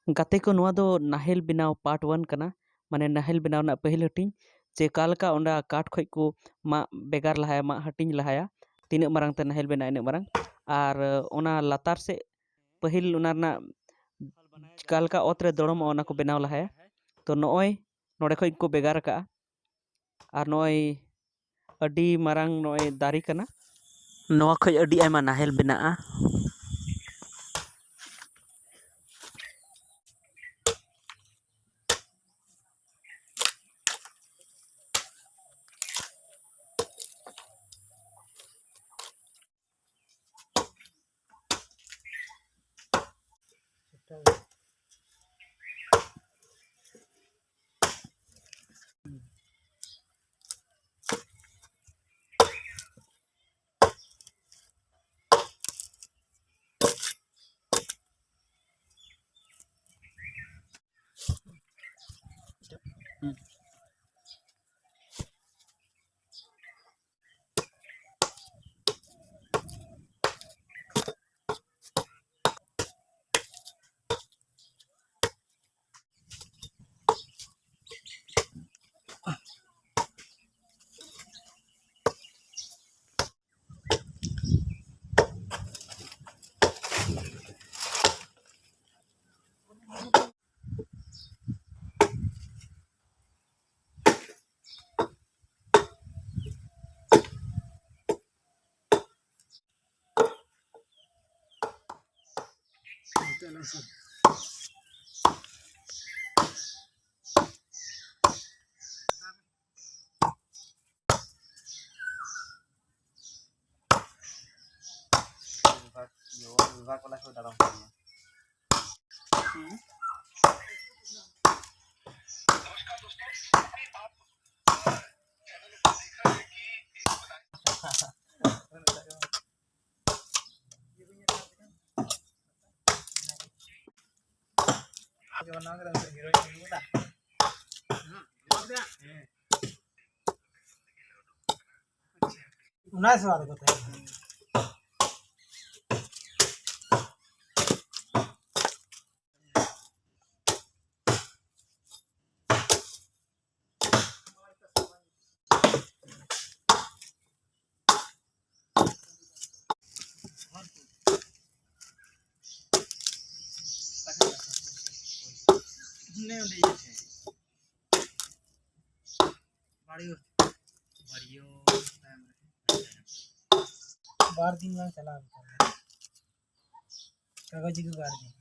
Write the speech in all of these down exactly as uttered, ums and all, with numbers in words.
ᱜᱟᱛᱮ ᱠᱚ, ᱱᱚᱣᱟ ᱫᱚ ᱱᱟᱦᱮᱞ ᱵᱮᱱᱟᱣ part one ᱠᱟᱱᱟ, ᱢᱟᱱᱮ ᱱᱟᱦᱮᱞ ᱵᱮᱱᱟᱣ ᱨᱮᱱᱟᱜ ᱯᱟᱹᱦᱤᱞ ᱦᱟᱹᱴᱤᱧ, ᱡᱮ ᱚᱠᱟ ᱞᱮᱠᱟ ᱚᱸᱰᱮ ᱠᱟᱴ ᱠᱷᱚᱡ ᱠᱚ ᱢᱟᱜ ᱵᱷᱮᱜᱟᱨ ᱞᱟᱦᱟᱭᱟ, ᱢᱟᱜ ᱦᱟᱹᱴᱤᱧ ᱞᱟᱦᱟᱭᱟ, ᱛᱤᱱᱟᱹᱜ ᱢᱟᱨᱟᱝ ᱛᱮ ᱱᱟᱦᱮᱞ ᱵᱮᱱᱟᱜᱼᱟ ᱤᱱᱟᱹᱜ ᱢᱟᱨᱟᱝ, ᱟᱨ ᱚᱱᱟ ᱞᱟᱛᱟᱨ ᱥᱮᱫ ᱯᱟᱹᱦᱤᱞ ᱚᱱᱟ ᱨᱮᱱᱟᱜ ᱚᱠᱟ ᱞᱮᱠᱟ ᱚᱛ ᱨᱮ ᱫᱚᱲᱚᱢᱚᱜᱼᱟ ᱚᱱᱟ ᱠᱚ ᱵᱮᱱᱟᱣ ᱞᱟᱦᱟᱭᱟ᱾ ᱛᱚ ᱱᱚᱜᱼᱚᱭ ᱱᱚᱰᱮ ᱠᱷᱚᱡ ᱜᱮᱠᱚ ᱵᱷᱮᱜᱟᱨ ᱟᱠᱟᱜᱼᱟ, ᱟᱨ ᱱᱚᱜᱼᱚᱭ ᱟᱹᱰᱤ ᱢᱟᱨᱟᱝ ᱱᱚᱜᱼᱚᱭ ᱫᱟᱨᱮ ᱠᱟᱱᱟ᱾ ᱱᱚᱣᱟ ᱠᱷᱚᱡ ᱟᱹᱰᱤ ᱟᱭᱢᱟ ᱱᱟᱦᱮᱞ ᱵᱮᱱᱟᱜᱼᱟ᱾ ᱚᱱᱟ ᱥᱮ ᱵᱟᱨ ᱠᱚᱛᱮ᱾ ᱚᱱᱮ ᱚᱸᱰᱮ ᱤᱭᱟᱹ ᱴᱷᱮᱱ᱾ ᱵᱟᱲᱤᱭᱳ᱾ ᱵᱟᱲᱤᱭᱳ ᱛᱟᱭᱚᱢ ᱨᱮ᱾ ᱵᱟᱨ ᱫᱤᱱ ᱜᱟᱱ ᱪᱟᱞᱟᱣ ᱞᱮᱱᱟ᱾ ᱠᱟᱜᱚᱡᱽ ᱟᱹᱜᱩ ᱵᱟᱨ ᱫᱤᱱ᱾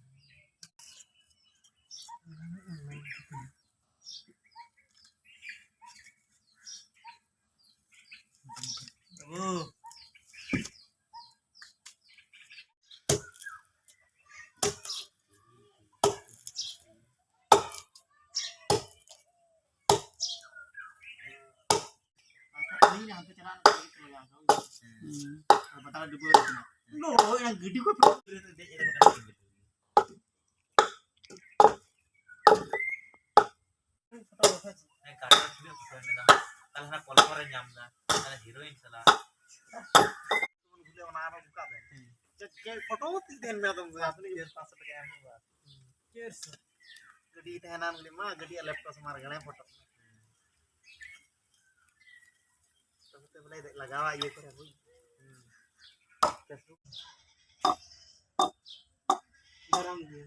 ᱵᱟᱹᱵᱩ᱾ ᱟᱪᱪᱷᱟ, ᱩᱱᱤ ᱦᱟᱱᱛᱮ ᱪᱟᱞᱟᱣ ᱞᱮᱱ ᱠᱷᱟᱱ ᱜᱮ ᱞᱟᱜᱟᱣ ᱠᱚᱣᱟ᱾ ᱦᱩᱸ᱾ ᱟᱨ ᱵᱟᱛᱟᱨ ᱰᱩᱵᱟᱹ ᱨᱮ ᱠᱟᱱᱟ᱾ ᱩᱱᱤ ᱫᱚ ᱦᱚᱲ ᱚᱱᱟ ᱜᱟᱹᱰᱤ ᱠᱚ ᱯᱷᱮᱰ ᱨᱮ ᱫᱮᱡ ᱨᱮ ᱠᱟᱱᱟ᱾ ᱯᱷᱳᱴᱳ ᱩᱴᱷᱟᱹᱣ ᱪᱮᱫ? ᱦᱮᱸ, ᱜᱟᱰᱟ ᱨᱮ ᱛᱤᱱᱟᱹᱜ ᱯᱷᱳᱴᱳ ᱢᱮᱱᱟᱜᱼᱟ᱾ ᱛᱟᱦᱞᱮ ᱦᱟᱱᱟ ᱠᱚᱞᱯᱚᱱᱟ ᱨᱮ ᱧᱟᱢ ᱮᱫᱟ᱾ ᱛᱟᱦᱞᱮ ᱦᱤᱨᱳᱭᱤᱱ ᱥᱟᱞᱟᱜ᱾ ᱵᱚᱞᱮ ᱚᱱᱟ ᱟᱨᱦᱚᱸ ᱚᱱᱠᱟ ᱢᱮ᱾ ᱪᱮᱫ, ᱪᱮᱫ ᱯᱷᱳᱴᱳ ᱛᱤ ᱛᱟᱦᱮᱱ ᱢᱮ ᱟᱫᱚᱢ ᱥᱮ ᱟᱯᱱᱤ ᱰᱷᱮᱨ ᱯᱟᱸᱪᱥᱚ ᱴᱟᱠᱟ ᱮᱢ ᱦᱩᱭᱩᱜᱼᱟ᱾ ᱪᱮᱫ ᱥᱮ? ᱜᱟᱹᱰᱤ ᱛᱟᱦᱮᱱᱟ, ᱜᱟᱹᱰᱤ ᱢᱟ, ᱜᱟᱹᱰᱤ ᱟᱨ ᱞᱮᱯᱴᱚᱯ ᱥᱟᱢᱟᱝ ᱨᱮ ᱜᱟᱱᱮ ᱯᱷᱳᱴᱳ᱾ ᱛᱚᱵᱮ ᱛᱚ ᱵᱚᱞᱮ ᱞᱟᱜᱟᱣᱟ ᱤᱭᱟᱹ ᱠᱚᱨᱮ ᱦᱩᱭ᱾ ᱦᱩᱸ᱾ Facebook᱾ ᱜᱚᱨᱚᱢ ᱜᱮ᱾